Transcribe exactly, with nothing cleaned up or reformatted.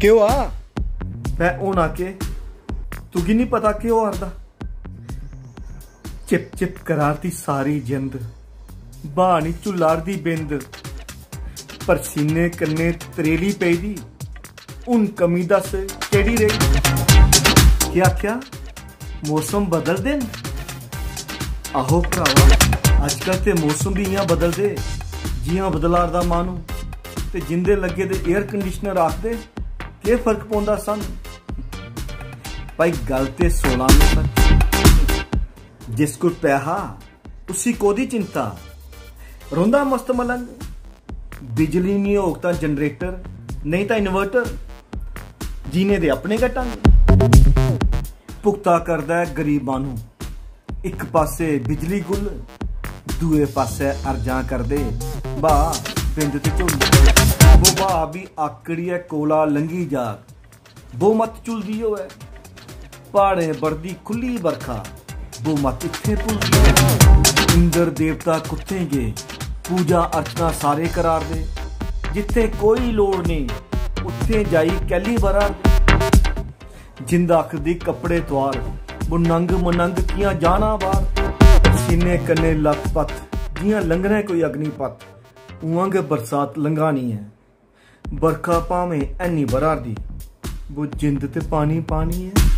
केह् होआ? मैं होना केह्, तुगी निं पता केह् होआ 'रदा। चिप चिप करा'रदी सारी जिंद, ब्हाऽ निं झुल्ला'रदी बिंद, परसीने कन्नै त्रेली पेदी, हून कमी दस्स केह्ड़ी रेही? केह् आखेआ? मौसम बदलदे न? आहो भ्रावा, अजकल ते मौसम बी इ'यां बदलदे जि'यां बदला'रदा माह्नू। ते जिंदे लग्गे दे एयर कंडीशनर आखदे, केह् फर्क पौंदा सानू? भाई, गल्ल ते सोलां में सच। जिस कोल पैहा, उसी कोह्दी चिंता? रौंह्दा मस्त मलंग। बिजली निं होग तां जनरेटर, नेईं तां इन्वर्टर। जीने दे अपने गै ढंग। भुगता करदा ऐ गरीब माह्नू। इक पासै बिजली गुल, दूए पासै अर्जां करदे। ब्हा बिंद ते झोली। वो ब्हा बी आकड़ियै कोला लंघी जाग। बो मत झुलदी होऐ। प्हाड़ें बरदी खु'ल्ली बरखा, बो मत इत्थें भुलदी होऐ। इंद्र देवता कुत्थें गे? पूजा अर्चना सारे करा'रदे। जित्थें कोई लोड़ नेईं, उत्थें जाई कैल्ली ब'रा'रदे? जिंद आखदी कपड़े तुआर, बो नंग मनंग कि'यां जाना बाह्र? सीने कन्नै लत्त पत्थ, जि'यां लंघना ऐ कोई अग्निपथ, उ'आं गै बरसात लंघानी ऐ। बरखा भामें हैनी ब'रा'रदी, बो जिंद ते पानी पानी ऐ।